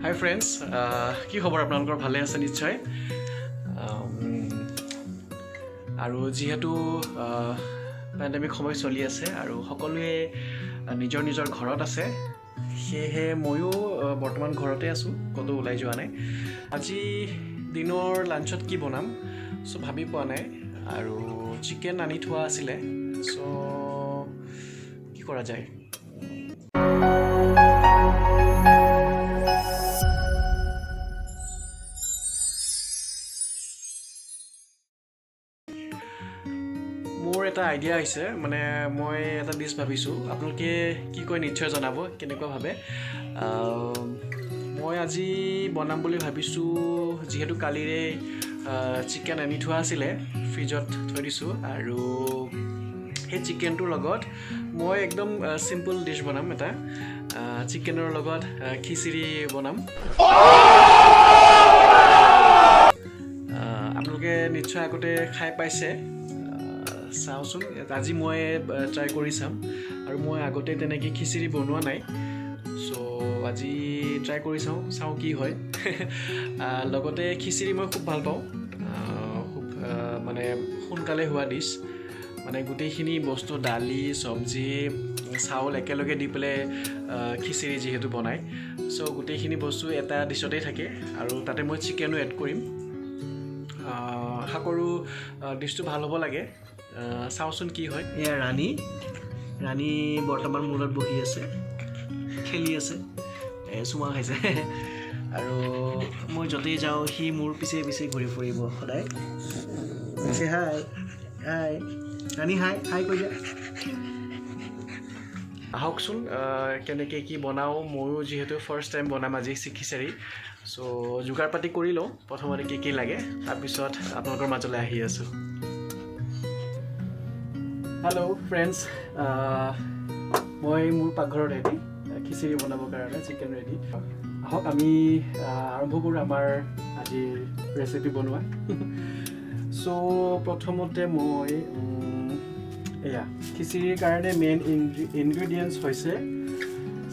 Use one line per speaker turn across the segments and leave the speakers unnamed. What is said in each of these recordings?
হাই friends, কি খবৰ আপোনালোকৰ? ভালে আছে নিশ্চয়। আৰু যিহেতু পেণ্ডেমিক সময় চলি আছে আৰু সকলোৱে নিজৰ নিজৰ ঘৰত আছে, সেয়েহে ময়ো বৰ্তমান ঘৰতে আছোঁ, ক'তো ওলাই যোৱা নাই। আজি দিনৰ লাঞ্চত কি বনাম চ' ভাবি পোৱা নাই, আৰু চিকেন আনি থোৱা আছিলে, চ' কি কৰা যায়। মোৰ এটা আইডিয়া আহিছে, মানে মই এটা ডিছ ভাবিছোঁ, আপোনালোকে কি কয় নিশ্চয় জনাব কেনেকুৱা ভাবে। মই আজি বনাম বুলি ভাবিছোঁ, যিহেতু কালিৰে চিকেন আনি থোৱা আছিলে, ফ্ৰিজত থৈ দিছোঁ, আৰু সেই চিকেনটোৰ লগত মই একদম চিম্পল ডিছ বনাম এটা। চিকেনৰ লগত খিচিৰি বনাম। আপোনালোকে নিশ্চয় আগতে খাই পাইছে, চাওঁচোন আজি মই ট্ৰাই কৰি চাম। আৰু মই আগতে তেনেকৈ খিচিৰি বনোৱা নাই, চ' আজি ট্ৰাই কৰি চাওঁ, চাওঁ কি হয়। লগতে খিচিৰি মই খুব ভাল পাওঁ, খুব মানে সোনকালে হোৱা ডিছ, মানে গোটেইখিনি বস্তু দালি চব্জি চাউল একেলগে দি পেলাই খিচিৰি যিহেতু বনায়, চ' গোটেইখিনি বস্তু এটা ডিছতেই থাকে, আৰু তাতে মই চিকেনো এড কৰিম। আশা কৰোঁ ডিছটো ভাল হ'ব লাগে। চাওঁচোন কি হয়। এয়া ৰাণী, ৰাণী বৰ্তমান মোৰ লগত বহি আছে, খেলি আছে, চুমা খাইছে, আৰু মই য'তেই যাওঁ সি মোৰ পিছে পিছে ঘূৰি ফুৰিব সদায়। হাই হাই ৰাণী, হাই হাই কৈ দিয়া। আহকচোন কেনেকৈ কি বনাওঁ, ময়ো যিহেতু ফাৰ্ষ্ট টাইম বনাম আজি খিচিৰি, চ' যোগাৰ পাতি কৰি লওঁ প্ৰথমতে কি কি লাগে, তাৰপিছত আপোনালোকৰ মাজলৈ আহি আছোঁ। হেল্ল' ফ্ৰেণ্ডছ, মই মোৰ পাকঘৰত ৰেডি খিচিৰি বনাবৰ কাৰণে, চিকেন ৰেডি। আহক আমি আৰম্ভ কৰোঁ আমাৰ আজিৰ ৰেচিপি বনোৱা। চ' প্ৰথমতে মই এয়া খিচিৰিৰ কাৰণে মেইন ইনগ্ৰিডিয়েণ্টছ হৈছে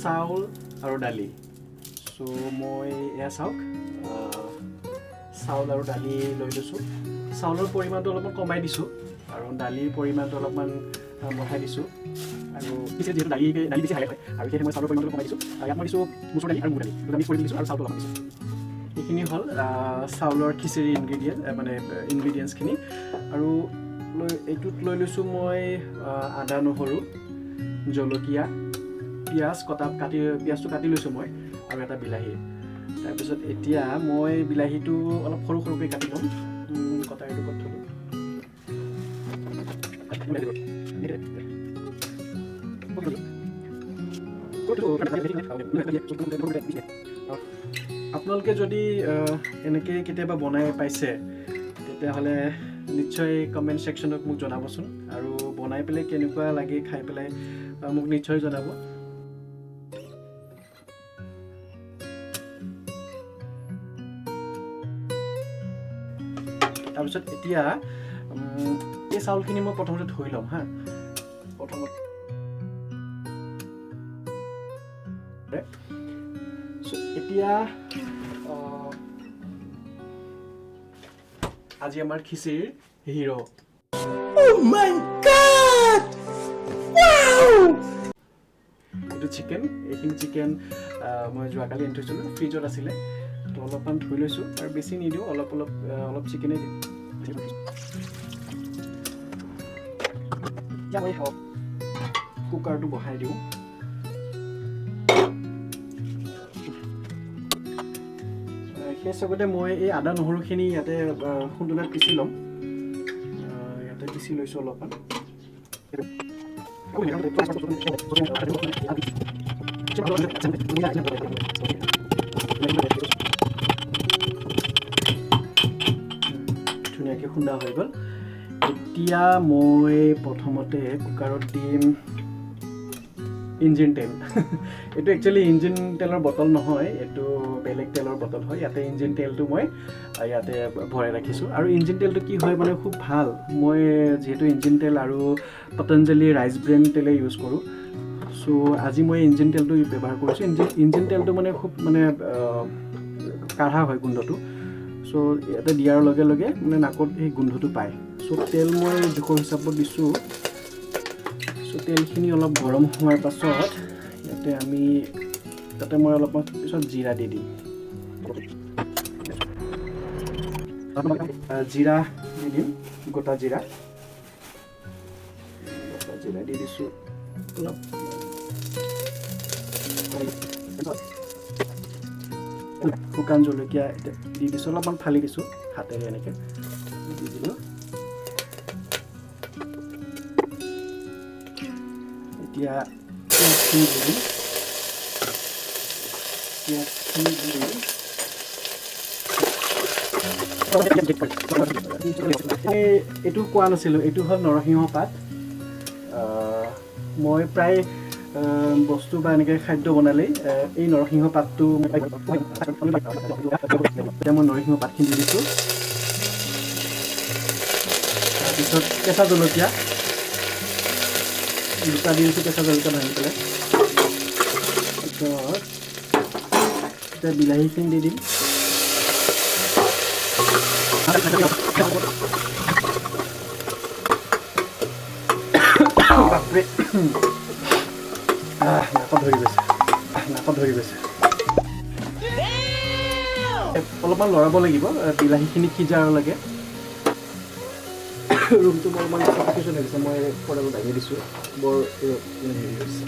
চাউল আৰু দালি। চ' মই এয়া চাওক, চাউল আৰু দালি লৈ লৈছোঁ। চাউলৰ পৰিমাণটো অলপমান কমাই দিছোঁ আৰু দালিৰ পৰিমাণটো অলপমান বঢ়াই দিছোঁ। আৰু খিচিৰি যিহেতু দালি বেছি হাই হয়, আৰু সেয়েহে মই চাউলৰ পৰিমাণটো কমাই দিছোঁ। ইয়াত মই দিছোঁ মচুৰ দালি আৰু মুগ দালি দুটা মিক্স কৰি দিছোঁ, আৰু চাউলটো অলপমান দিছোঁ। এইখিনি হ'ল চাউলৰ খিচিৰি ইনগ্ৰিডিয়েণ্ট, মানে ইনগ্ৰিডিয়েণ্টছখিনি। আৰু এইটোত লৈ লৈছোঁ মই আদা নহৰু, জলকীয়া, পিঁয়াজ কাটি পিঁয়াজটো কাটি লৈছোঁ মই, আৰু এটা বিলাহী। তাৰপিছত এতিয়া মই বিলাহীটো অলপ সৰু সৰুকৈ কাটি ল'ম। কটাৰীটো ক'ত থ'লোঁ? আপোনালোকে যদি এনেকৈ কেতিয়াবা বনাই পাইছে তেতিয়াহ'লে নিশ্চয় কমেণ্ট ছেকশ্যনত মোক জনাবচোন, আৰু বনাই পেলাই কেনেকুৱা লাগে খাই পেলাই মোক নিশ্চয় জনাব। তাৰপিছত এতিয়া এই চাউলখিনি মই প্ৰথমতে ধুই ল'ম। হা, প্ৰথমতে এতিয়া আজি আমাৰ খিচিৰিৰ hero'.
Oh my God! Wow!
এইটো চিকেন, এইখিনি চিকেন মই যোৱাকালি আনি থৈছিলোঁ, ফ্ৰিজত আছিলে, তো অলপমান ধুই লৈছোঁ, আৰু বেছি নিদিওঁ, অলপ অলপ অলপ চিকেনেই দিম। কুকাৰটো বহাই দিওঁ। সেই চবতে মই এই আদা নহৰুখিনি ইয়াতে খুন্দনাত পিচি ল'ম। ইয়াতে পিচি লৈছোঁ অলপমান। ধুনীয়াকৈ খুন্দা হৈ গ'ল। এতিয়া মই প্ৰথমতে কুকাৰত দিম ইঞ্জিন তেল। এইটো একচুৱেলি ইঞ্জিন তেলৰ বটল নহয়, এইটো বেলেগ তেলৰ বটল হয়। ইয়াতে ইঞ্জিন তেলটো মই ইয়াতে ভৰাই ৰাখিছোঁ। আৰু ইঞ্জিন তেলটো কি হয় মানে খুব ভাল, মই যিহেতু ইঞ্জিন তেল আৰু পতঞ্জলি ৰাইচ ব্ৰেণ্ড তেলেই ইউজ কৰোঁ, চ' চ' আজি মই ইঞ্জিন তেলটো ব্যৱহাৰ কৰিছোঁ। ইঞ্জিন তেলটো মানে খুব মানে কাঢ়া হয় গোন্ধটো। চ' ইয়াতে দিয়াৰ লগে লগে মানে নাকত সেই গোন্ধটো পায়। চ' তেল মই জোখৰ হিচাপত দিছোঁ। চ' তেলখিনি অলপ গৰম হোৱাৰ পাছত ইয়াতে আমি তাতে মই অলপমান পিছত জিৰা দি দিম। জিৰা দি দিম, গোটা জিৰা, গোটা জিৰা দি দিছোঁ অলপ। শুকান জলকীয়া দি দিছোঁ, অলপমান ফালি দিছোঁ হাতেৰে এনেকৈ দি দিলোঁ। এতিয়া পিঁয়াজখিনি দি দিম। পিঁয়াজখিনি দি দিম। এইটো কোৱা নাছিলোঁ, এইটো হ'ল নৰসিংহ পাত। মই প্ৰায় বস্তু বা এনেকৈ খাদ্য বনালেই এই নৰসিংহ পাতটো, এতিয়া মই নৰসিংহ পাতখিনি দি দিছোঁ। তাৰপিছত কেঁচা জলকীয়া দুটা দি দিছোঁ, কেঁচা জলকীয়া ভাঙি পেলাই। তাৰপিছত এতিয়া বিলাহীখিনি দি দিম। বাপৰে, নাকত ধৰি গৈছে, নাকত ধৰি গৈছে। অলপমান লৰাব লাগিব বিলাহীখিনি সিজাৰলৈকে। ৰুমটো মোৰ অলপমান চাফিকেশ্যন হৈ গৈছে, মই পৰ্দাটো দাঙি দিছোঁ, বৰ হেৰি হৈছে।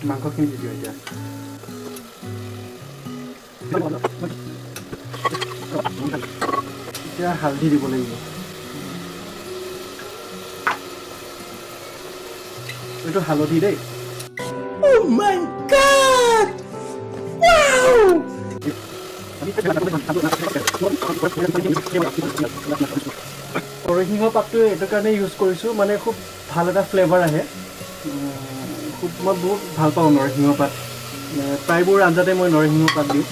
মাংসখিনি দি দিওঁ এতিয়া। এতিয়া হালধি দিব লাগিব। এইটো হালধি দেই।
Oh my God! Wow!
নৰসিংহ পাতটো এইটো কাৰণে ইউজ কৰিছোঁ, মানে খুব ভাল এটা ফ্লেভাৰ আহে। খুব মই বহুত ভাল পাওঁ নৰসিংহ পাত। প্ৰায়বোৰ আঞ্জাতে মই নৰসিংহ পাত দিওঁ।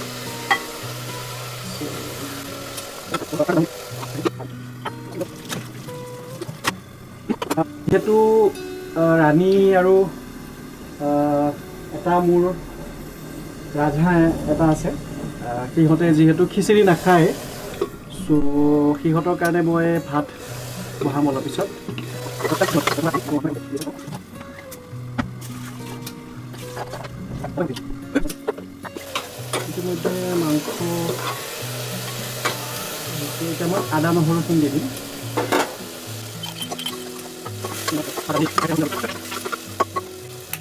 যিহেতু ৰাণী আৰু এটা মোৰ ৰাজহাঁহ এটা আছে, সিহঁতে যিহেতু খিচিৰি নাখায়, চ' সিহঁতৰ কাৰণে মই ভাত বহাম অলপ পিছত। ইতিমধ্যে মাংস এতিয়া মই আদা নহৰুখিনি দি দিম।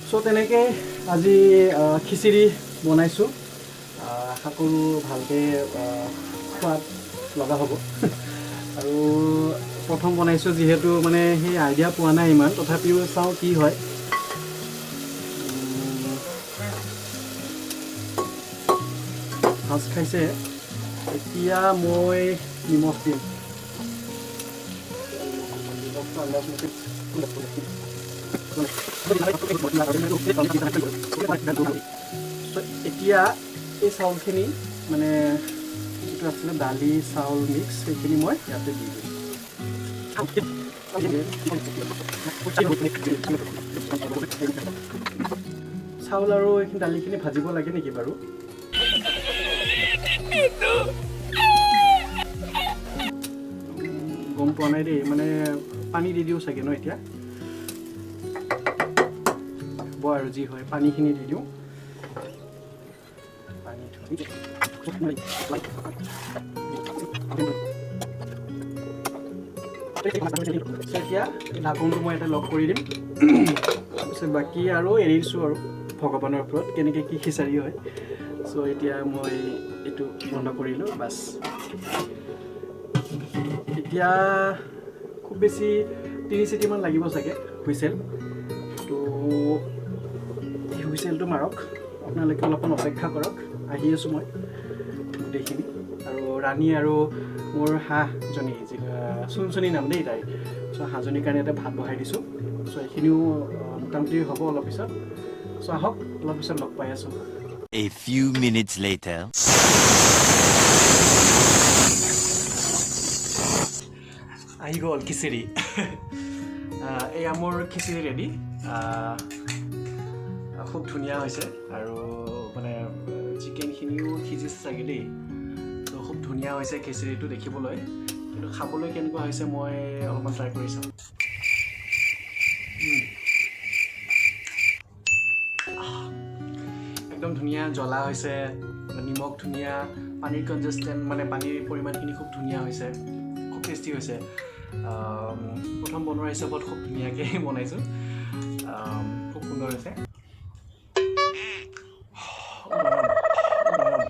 চ' তেনেকৈ আজি খিচিৰি বনাইছোঁ। আশা কৰোঁ ভালকৈ সোৱাদ লগা হ'ব। আৰু প্ৰথম বনাইছোঁ যিহেতু মানে সেই আইডিয়া পোৱা নাই ইমান, তথাপিও চাওঁ কি হয়। ভাজ খাইছে। এতিয়া মই নিমখ দিম। এতিয়া এই চাউলখিনি মানে যিটো আছিলে দালি চাউল মিক্স, সেইখিনি মই ইয়াতে দি দিম। চাউল আৰু এইখিনি দালিখিনি ভাজিব লাগে নেকি বাৰু? গম পোৱা নাই দেই, মানে পানী দি দিওঁ চাগে ন এতিয়া। হ'ব আৰু যি হয়, পানীখিনি দি দিওঁ। এতিয়া ঢাকোনটো মই ইয়াতে লক কৰি দিম। তাৰপিছত বাকী আৰু এৰি দিছোঁ আৰু ভগৱানৰ ওপৰত কেনেকৈ কি খিচাৰি হয়। চ' এতিয়া মই এইটো বন্ধ কৰিলোঁ, বাছ। এতিয়া খুব বেছি 3 চিটিমান লাগিব চাগে হুইচেল। তো হুইচেলটো মাৰক, আপোনালোকে অলপমান অপেক্ষা কৰক, আহি আছোঁ মই গোটেইখিনি। আৰু ৰাণী আৰু মোৰ হাঁহজনী, চুনচুনি নাম দেই তাইৰ। চ' হাঁহজনীৰ কাৰণে ইয়াতে ভাত বহাই দিছোঁ। চ' এইখিনিও মোটামুটি হ'ব অলপ পিছত। চ' আহক, অলপ পিছত লগ পাই আছোঁ।
A few minutes later.
আহি গ'ল খিচিৰি। এয়া মোৰ খিচিৰি ৰেডি। খুব ধুনীয়া হৈছে আৰু মানে চিকেনখিনিও সিজিছে চাগে দেই। ত' খুব ধুনীয়া হৈছে খিচিৰিটো দেখিবলৈ, কিন্তু খাবলৈ কেনেকুৱা হৈছে মই অলপমান ট্ৰাই কৰি চাওঁ। একদম ধুনীয়া জ্বলা হৈছে, নিমখ ধুনীয়া, পানীৰ কনজিষ্টেণ্ট, মানে পানীৰ পৰিমাণখিনি খুব ধুনীয়া হৈছে, খুব টেষ্টি হৈছে। প্ৰথম বনোৱাৰ হিচাপত খুব ধুনীয়াকৈ বনাইছোঁ। খুব সুন্দৰ হৈছে। গৰম।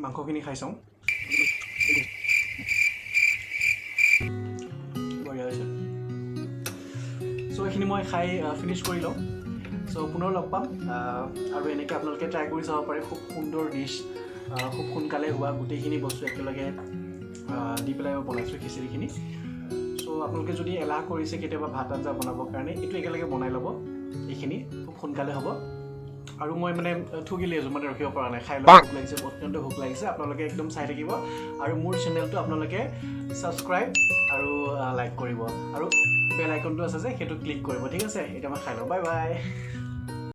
মাংসখিনি খাই চাওঁ। বঢ়িয়া হৈছে। চ' এইখিনি মই খাই ফিনিছ কৰি লওঁ। চ' পুনৰ লগ পাম। আৰু এনেকৈ আপোনালোকে ট্ৰাই কৰি চাব পাৰে। খুব সুন্দৰ ডিছ, খুব সোনকালে হোৱা, গোটেইখিনি বস্তু একেলগে দি পেলাই মই বনাইছোঁ খিচিৰিখিনি। চ' আপোনালোকে যদি এলাহ কৰিছে কেতিয়াবা ভাত আঞ্জা বনাবৰ কাৰণে, এইটো একেলগে বনাই ল'ব, এইখিনি খুব সোনকালে হ'ব। আৰু মই মানে ঠগিলি আছোঁ, মানে ৰখিব পৰা নাই, খাই লওঁ, ভোক লাগিছে, অত্যন্ত ভোক লাগিছে। আপোনালোকে একদম চাই থাকিব আৰু মোৰ চেনেলটো আপোনালোকে ছাবস্ক্ৰাইব আৰু লাইক কৰিব আৰু বেল আইকনটো আছে যে, সেইটো ক্লিক কৰিব। ঠিক আছে, এতিয়া মই খাই লওঁ। Bye bye.